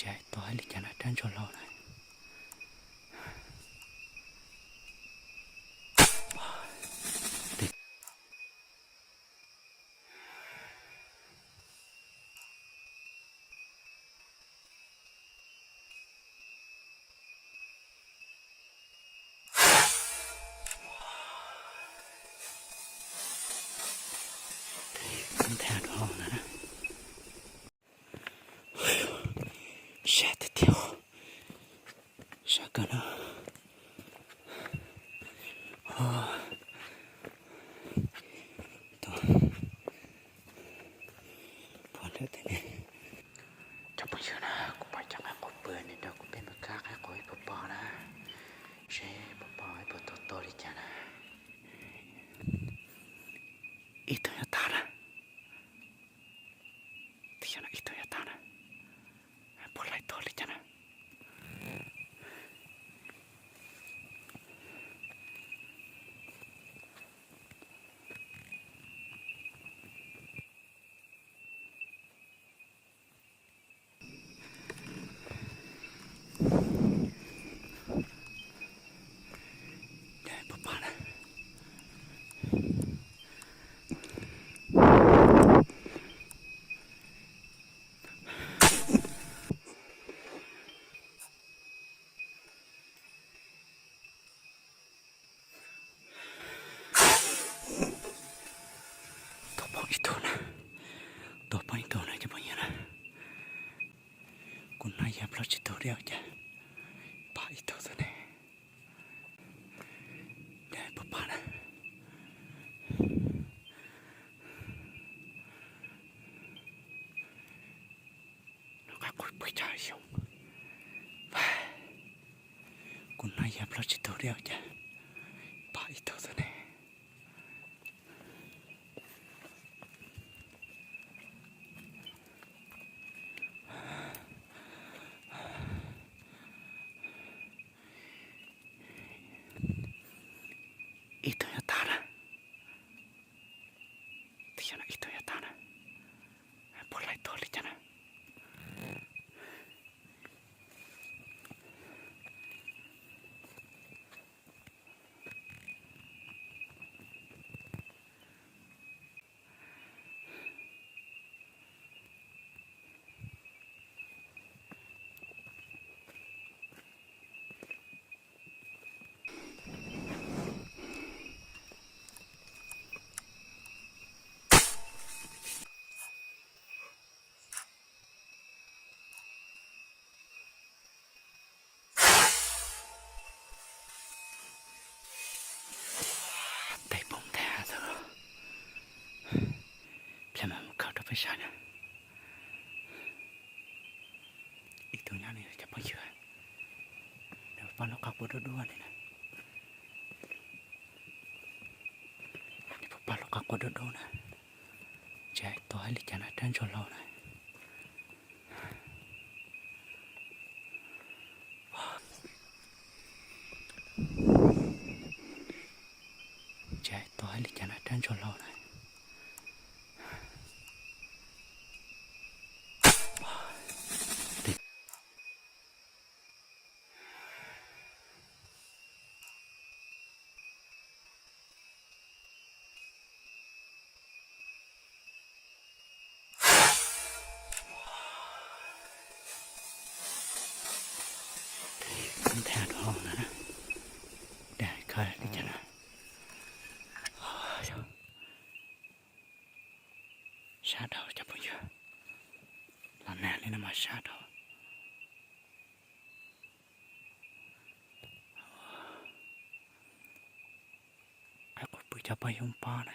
Tsis hais tau hais li cas na, rab ntsuag laus na. Nthav dhau na. Sab tiag tiag, sab kawg na. Cov phooj ywg na, kuv pom cov qaib qus pw ne, rau kuv peb mus kab qaib qus ib puas pom na, seb puas pom ib puas tau tau li cas na. Ib tug yuav tag na. Ib tug yuav tag na. Puas laij tuag li cas na. Tuag poob ib tug na, tuag poob ib tug na cov phooj ywg na. Kuv hnov ya plaub tsib tug thiab ua cas pom ib tug xwb ne. Puas pom na. Noj qaib qus pw tsaug xyoo. Kuv hnov ya plaub tsib tug thiab ua cas pom ib tug xwb ne. Ib tug yuav tag na. Ib tug yuav tag na. Puas laij tuag li cas na. Tes poob nthav xwb. Pliag mam mus khaws rau peb saib na. Ib tug nyob li cov phooj ywg, nws pab lub qab quav dub dub li na. Nws pab lub qab quav dub dub na. Tsis hais tau hais li cas na, rab ntsuag laus na. Tsis hais tau hais li cas na, rab ntsuag laus na. Nthav dhau na, dag kawg li cas na. Sab dhau cov phooj ywg, los nag li no mas sab dhau. Qaib qus pw cov pog yoov pob na.